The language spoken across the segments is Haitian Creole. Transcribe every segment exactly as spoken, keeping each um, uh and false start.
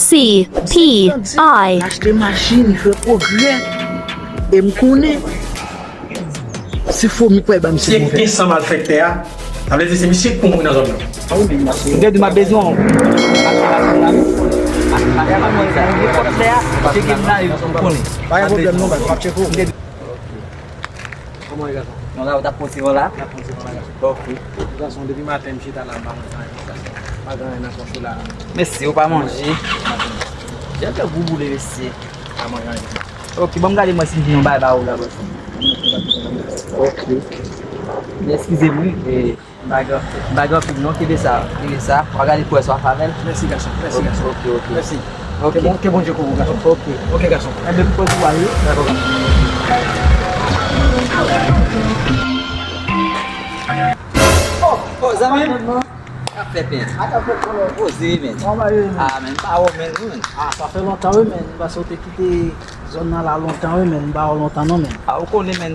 C P I. L achte machin, li fè pwogrè. E m konnen se fomi k pral ba misye pwogrè. Gen san malfektè a, sa vle di se misye k pou mouri nan zòn nan. M te di m ap bezwen w. Misye gen m la, yo konnen. Pa gen pwoblèm non, baz, m ap tcheke w. Kòman w ye, gason? Non, la, ou t ap pran ti van la? M t ap pran ti van la, gason. Ok. Gason, depi maten, m chita la, m pa manje anyen, gason. Pa gen anyen nan pòch ou la. Mèsi, ou pa manje? Jan fè gou boule, mesye. Pa manje anyen. Ok, ban m gade mwen si m gen yon bagay ba ou la, bòs. Ok. Men eskize m, wi. M pa gen, m pa gen anpil non, kenbe sa, kenbe sa. W a gade pou wè si w a fè avè l. Mèsi, gason. Mèsi, gason. Ok, ok. Mèsi. Ok. Ke bon, ke Bondye kouvri w, gason. Ok. Ok, gason. Enben, poze w ale. Dakò, gason. Oh, oh, zanmi m. K ap fèt, men. Poze, men. Ah, men, m pa wè w, men, wi, men. Ah, sa fè lontan, wi, men. M panse w te kite zòn nan la lontan, wi, men. M pa wè w lontan, non, men. Ah, ou konnen, men.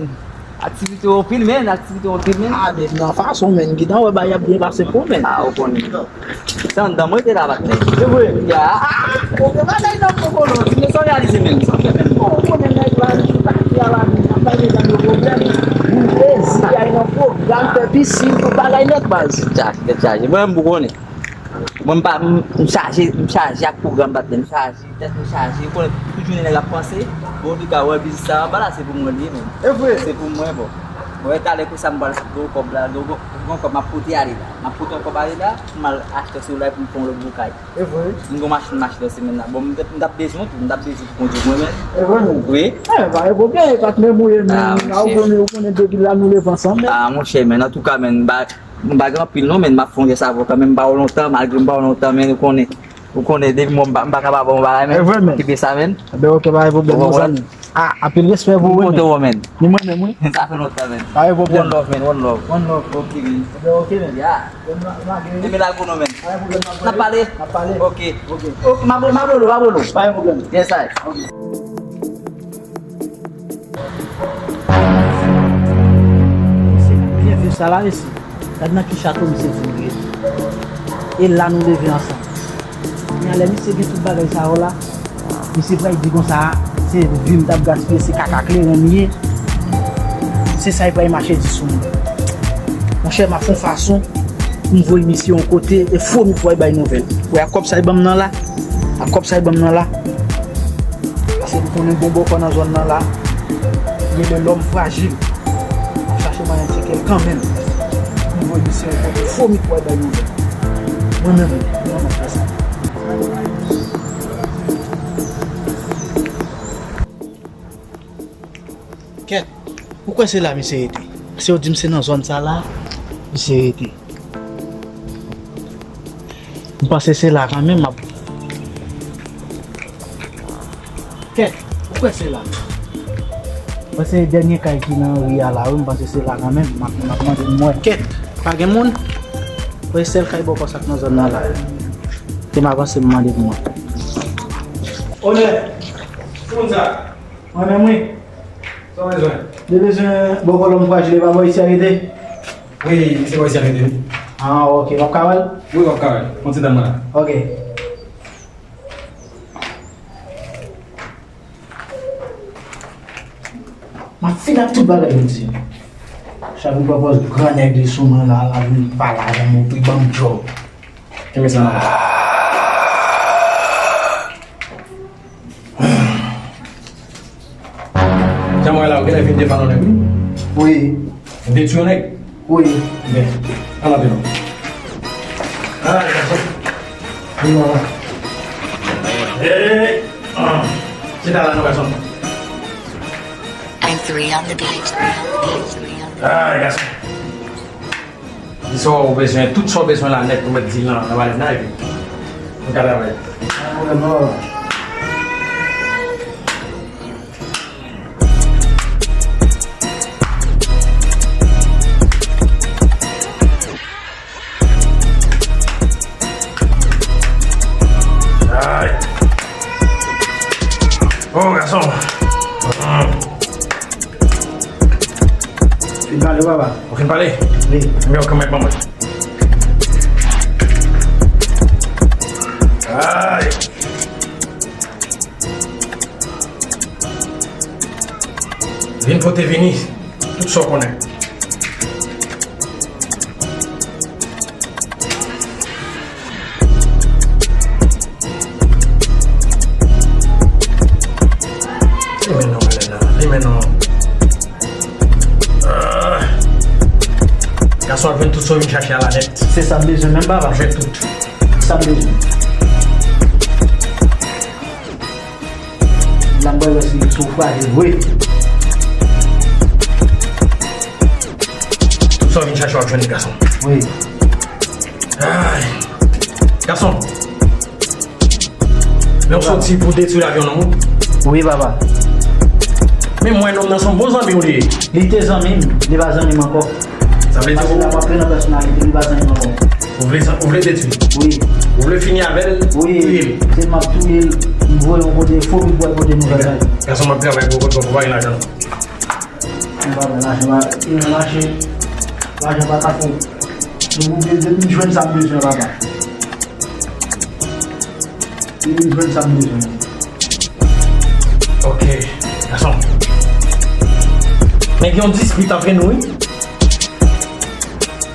Aktivite w anpil, men, aktivite w anpil, men. Ah, men nan fason, men, gentan wè bagay ap byen pase pou ou, men. Ah, ou konnen. Se anndan mwen te la, patnè. Se vre? Ya. Ah, ou gen bagay nan koko, non. Ti mesye, reyalize, men. Sa fè, men. Bon, ou konnen nèg la, li pati a la, men, ap bay medam yo pwoblèm. Moun plezi, ay nan pwogram, fè pisin, tout bagay nèt, baz. Chaje, tèt chaje. Mwen, m pou konnen. Mwen, m pa, m, m chaje, m chaje ak pwogram, patnè, m chaje. Tèt mwen chaje, ou konnen tout jounen nèg ap panse, bon, piga wè biznis sa anba la, se pou mwen li ye, men. E vre? Se pou mwen, bon. Mwen, talè konsa, m pral gwo kòb la, gwo, gwo, gwo kòb m ap pote ale la. M ap pote yon kòb ale la, pou m al achte sou lay pou m fè yon lòt bokay. E vre? M gon machin m achte nan semèn nan. Bon, m t, m t ap bezwen tou, m t ap bezwen pou kondwi mwen, men. E vre, men? Wi. E, pa gen pwoblèm, e patnè m ou ye, men. Ah, ou konnen, ou konnen depi la nou leve ansanm, men. Ah, monchè, men, antouka, men, m pa, m pa gen anpil non, men m ap fè yon jès avè w kanmenm, m pa wè w lontan, malgre m pa wè w lontan, men ou konnen. Ou konnen, depi mwen m pa, m pa ka pa ba w bagay, men. E vre, men. Kenbe sa, men. Enben, ok, pa gen pwoblèm, mon zanmi. Ah, anpil respè pou ou, men. M kontan wè w, men. Ni mwen menm, wi. Sa fè lontan, men. Pa gen pwoblèm. One love, men, one love. One love, ok, men. Enben, ok, men. Ya. Enben, lage, wi. Enben, lage w non, men. Pa gen pwoblèm, n ap pale. N ap pale. Ok. Ok. Ok, m ap, m ap rele w, m ap rele w. Pa gen pwoblèm. Yes, I. Ok. Se byen viv sa la, mesye. Gad nan ki chato misye di m ye. E la nou leve ansanm. Kounye a lè misye gen tout bagay sa yo la, misye pral di konsa, se vi m t ap gaspiye, se kaka kleren m ye. Se sa li pral mache di sou mwen. Monchè, m ap fè yon fason pou m voye misye yon kote e fomi pou al bay nouvèl. Wè, ak kòb sa li ban m nan la, ak kòb sa li ban m nan la. Paske m konnen gon bòkò nan zòn nan la. Gen de lòm frajil. M ap chache mwayen tcheke l kanmenm. M voye misye yon kote fomi pou al bay nouvèl. Mwen menm, mwen menm fè sa. Kèt, ou kwè se la misye rete? Paske yo di m se nan zòn sa la misye rete. M panse se la kanmenm m ap. Kèt, ou kwè se la? Mwen se dènye kay ki nan ri a la, wi, m panse se la kanmenm. M ap, m ap mande m wè. Kèt, pa gen moun? Mwen sèl kay bòkò sa k nan zòn nan la. Te m avanse m mande m wè. Onè, ki moun sa? Mwen menm, wi. Sa w bezwen? Li bezwen bò kolonn frajil, e pa bò isi a rete? Wi, se bò isi a rete, wi. Ah, ok. W ap ka wè l? Wi, w ap ka wè l. Pran ti tan mwen la. Ok. M ap fin ak tout bagay yo di. Chak jou pran pòz gran nèg li sou mwen la, l ap vin pale avè m, ou pi ban m djòb. Kenbe sa la. Jan mwen la, ou genlè vin defann yon nèg, wi. Wi. Vin detwi yon nèg. Wi. Byen. Al antre non. Ay, gason. Vin non. Hey! Ah. Chita la non, gason. Ay, gason. Di sa w bezwen, tout sa w bezwen la nèt, ou mèt di l nan, nan balèn nan, epi nou ka travay. Ay. Oh, gason. Fin pale, papa. Ou fin pale? Wi. Enben, ok, mèt ban mwen. Ay. Vin pote vini. Tout sa w konnen. Li men non, Malena. Li men non. Ah. Gason ap jwenn tout sa w vin chache a la nèt. Se sa m bezwen menm, papa. Jwenn tout. Sa m bezwen. La m pral wè si, si w frajil vre. Tout sa w vin chache w ap jwenn li, gason. Wi. Ay. Gason. Lè w soti pou detwi lavi yon nonm ou? Wi, papa. Men mwen, nonm nan se yon bon zanmi w li ye. Li te zanmi m, li pa zanmi m ankò. Sa vle di ou, ou vle, ou vle detwi l? Wi. Ou vle fini avè l, touye l? Se m ap touye l, m voye yon kote, fo m voye kote nouvèl la. Gason, m ap travay pou ou, pou pa gen lajan. M pa gen lajan, pa, e, mache, lajan pa ka fon. Nou oubyen depi m jwenn sa m bezwen, papa. Depi m jwenn sa m bezwen. Ok, gason. Men gen yon dispit antre nou, wi.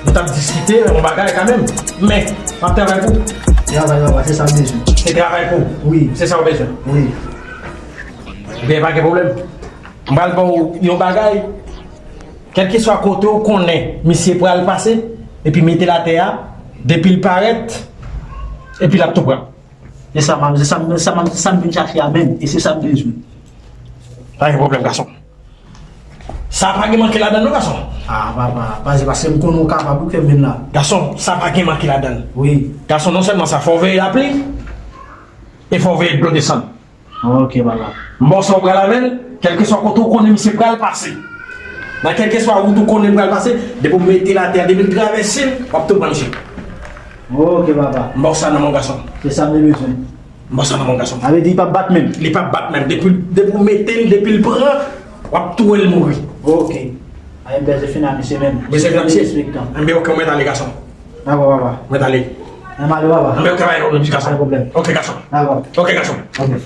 Nou t ap diskite yon bagay kanmenm. Men, m ap travay pou ou. Travay, papa, se sa m bezwen. Se travay pou ou? Wi. Se sa w bezwen? Wi. Ebyen, pa gen pwoblèm. M pral ba w yon bagay. Kèlkeswa kote w konnen misye pral pase, epi mete l atè a, depi l parèt, epi l ap tou pran. Se sa m, se sa m, se sa m, se sa m vin chache a menm, e se sa m bezwen. Pa gen pwoblèm, gason. Sa pa gen manke ladan l non, gason. Ah, papa, pa se paske m konnen w kapab, ou k fè m vin la. Gason, sa pa gen manke ladan l. Wi. Gason, non sèlman sa, fò w veye lapli, e fò w veye dlo desann. Ok, papa. M ba w sa w pral avè l, kèlkeswa kote w konnen misye pral pase. Nan kèlkeswa wout ou konnen l pral pase, depi w mete l atè a, depi l travèse l, w ap tou pran misye. Ok, papa. M ba w sa nan men w, gason. Se sa m te bezwen. M ba w sa nan men w, gason. Sa vle di li p ap bat menm? Li p ap bat menm. Depi, depi w mete l, depi l pran, w ap tou wè l mouri. Ok. A, m bezwen fini a misye menm. Bezwen fini a misye? Derespektan. Enben, ok, ou mèt ale, gason. Dakò, papa. Mèt ale. Mwen ale, papa. Anben, ok, bay nou, gason. Pa gen pwoblèm. Ok, gason. Dakò. Ok, gason. Ok.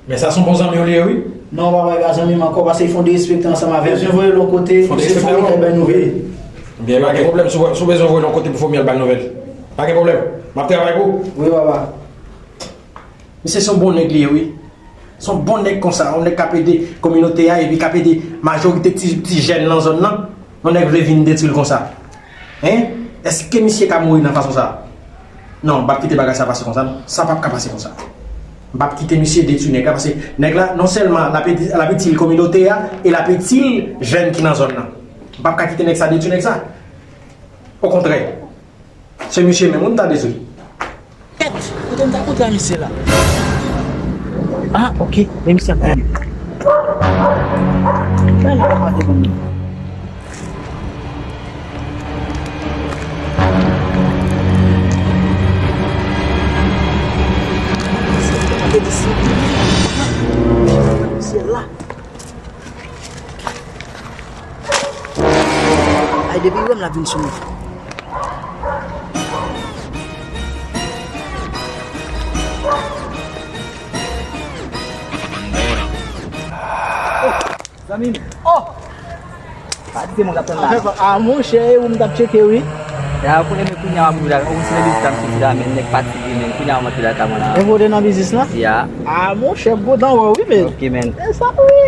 Men sa se yon bon zanmi w li ye, wi. Non, papa, e pa zanmi m ankò, paske fon derespektan ansanm avè m. Bezwen voye l yon kote, fon derespektan, fon derespektan, bay nouvèl. Byen, pa gen pwoblèm, si w, si w bezwen voye l yon kote pou fon al bay nouvèl. Pa gen pwoblèm. M ap travay pou ou. Wi, papa. Misye se yon bon nèg li ye, wi. Se yon bon nèg konsa, yon nèg k ap ede kominote a epi k ap ede majorite ti, ti jèn nan zòn nan. Yon nèg vle vin detwi l konsa. Hein? Èske misye ka mouri nan fason sa a? Non, m p ap kite bagay sa pase konsa, non. Sa p ap ka pase konsa. M p ap kite misye detwi nèg la, paske nèg la, non sèlman l ap ede, l ap itil kominote a, e l ap itil jèn ki nan zòn nan. M p ap ka kite nèg sa detwi nèg sa. Okontrè. Se misye menm, wi, m ta detwi. Kèt! Kote m ta kontre a misye la? Ah, ok. Men misye ap vini. Gade la, pa te konn. Misye la. Ay, depi lè m la vin sou mwen. Oh, zanmi m. Oh! Pa di se mwen k ap tann la, non. Ah, monchè, e ou m t ap tcheke, wi. Ya, ou konnen, men kounye a m ap viv la, ou konnen se nan biznis la m soti la, men nèg fatige, men kounye a m antre lakay mwen la. E ou te nan biznis la? Ya. Ah, monchè, m kontan wè w, wi, men. Ok, men. E sa, wi.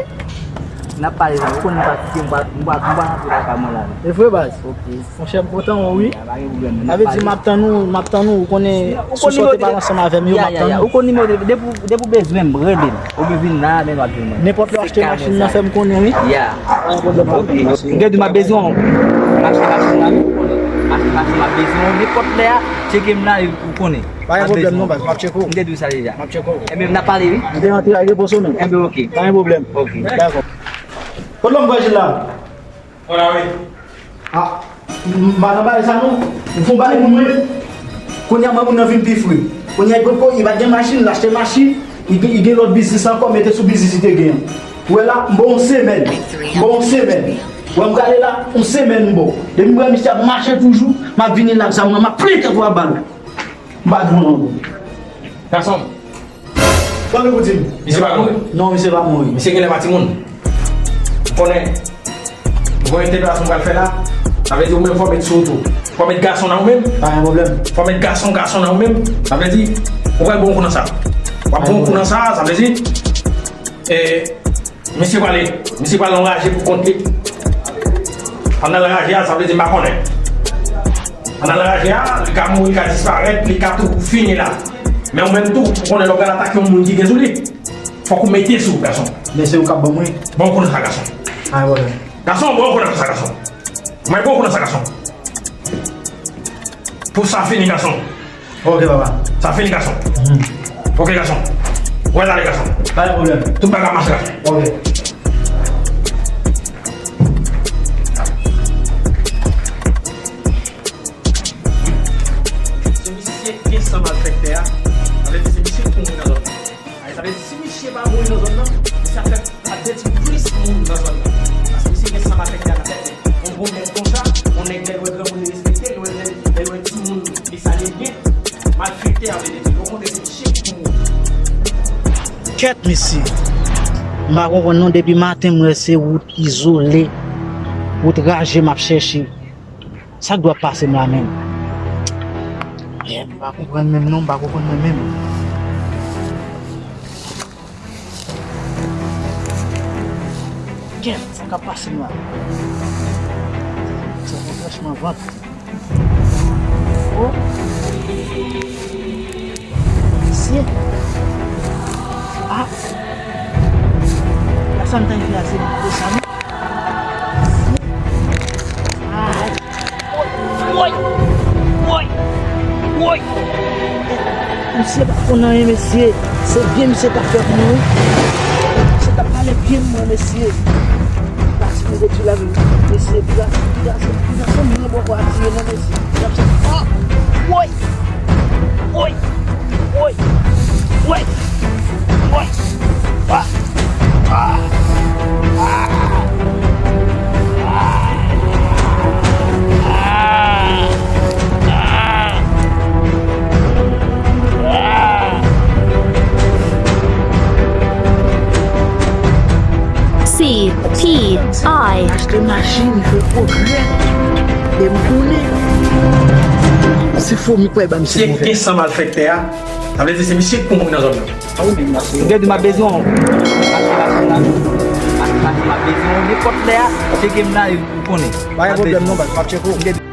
N ap pale, zanmi. Ou konnen m fatige, m pa, m pa, m pa rantre lakay mwen la, non. E vre, baz. Ok. Monchè, m kontan wè w, wi. Ya, pa gen pwoblèm, men n ap pale. Sa vle di, m ap tann ou, m ap tann ou, ou konnen, sou sa w te pale ansanm avè m yo, m ap tann ou. Ya, ya, ya. Ou konn nimewo telefòn, depi, depi w bezwen m, rele m. Oubyen vin la, men w ap jwenn mwen. Nenpòt lè w achte machin nan, fè m konnen, wi. Ya. Ok. M gen di m ap bezwen w. M achte machin la, wi, ou konnen. M achte machin, m ap bezwen w. Nenpòt lè a, tcheke m la, ou konnen. Pa gen pwoblèm non, baz. M ap tcheke w. M te di w sa deja. M ap tcheke w. Enben, n ap pale, wi. M te rantre a repo sou men. Enben, ok. Pa gen pwoblèm. Ok. Dakò. Kot lòm vwajil la? Mwen la, wi. Ah, m, m pa nan bagay sa non. M fè yon bagay pou mwen. Kounye a, mwen moun nan vin pi fre. Kounye a, li potko, li pa t gen machin, l achte machin, li gen, li gen lòt biznis ankò, mete sou biznis li te gen an. Ou wè la, m ba w yon semèn. M ba w yon semèn. Ou wè m prale la, yon semèn m ba w. Depi m wè misye ap mache toujou, m ap vini la ak zam mwen, m ap plen tèt ou a bal. M pa di w non. Gason. Sa w gen pou di m? Misye pa mouri? Non, misye pa mouri. Misye genlè pa timoun. Konnen, ou konnen entèpretasyon m pral fè la, sa vle di ou menm fò w met sou ou tou. Fò w met gason nan ou menm. Pa gen pwoblèm. Fò w met gason, gason nan ou menm. Sa vle di, ou pral bon kou nan sa. W ap bon kou nan sa, sa vle di, e, misye prale, misye pral anraje pou kont li. Pandan l anraje a, sa vle di m pa konnen. Pandan l anraje a, li ka mouri, li ka disparèt, li ka tou fini la. Men ou menm tou, ou konnen lè w pral atake yon moun ki gen sou li. Fòk ou mete sou, gason. Men se ou k ap ban mwen. Bon kou nan sa, gason. Ay, wè. Gason, bon kou nan sa, gason. Mwen bon kou nan sa, gason. Pou sa fini, gason. Ok, papa. Sa fini, gason. Mhm. Ok, gason. Wè, ale, gason. Pa gen pwoblèm. Tout bagay ap mache, gason. Ok. Se misye ki gen san malfektè a. Sa vle di se misye ki pou mouri nan zòn nan. Sa vle di si misye pa mouri nan zòn nan, misye ap fè, ap detwi plis moun nan zòn nan. Paske misye gen san malfektè a nan tèt li. Yon bon nèg konsa, yon nèg lè l wè granmoun li respekte l, lè l wè, lè l wè timoun li salye l byen, malfektè a vle detwi l. Okontrè, se misye ki pou mouri. Kèt, mesye. M pa konprann non, depi maten m wè se wout izole, wout raje m ap chèche. Sa k dwe ap pase m la menm? Mèd, m pa konprann menm non, m pa konprann mwen menm. Kèt, sa k ap pase m la? Sa fè franchman vant. Oh. Mesye. Ah. Sa m ta fè a se de sa non. Mesye. Ah. Woy! Woy! Woy! Mesye pa konn anyen, mesye. Se byen misye t ap fè pou mwen, wi. Misye t ap pale byen pou mwen, mesye. Plas pou detwi la, mesye. Plas, plas, plas, mwen bò kwa atire non, mesye. Plas, ah! Woy! Woy! Woy! Woy! Woy! Ah! Ah! Ah! C P I. Achte machin, fè pwogrè. E m konnen. Se fomi kwè ban m se pwogrè. Misye gen san malfektè a. Sa vle di se misye ki pou mouri nan zòn nan. Ou gen di m ap bezwen w. Mache mache la. Mache mache m ap bezwen w. Nenpòt lè a, tcheke m la, ou konnen. Pa gen pwoblèm non, baz, m ap tcheke w.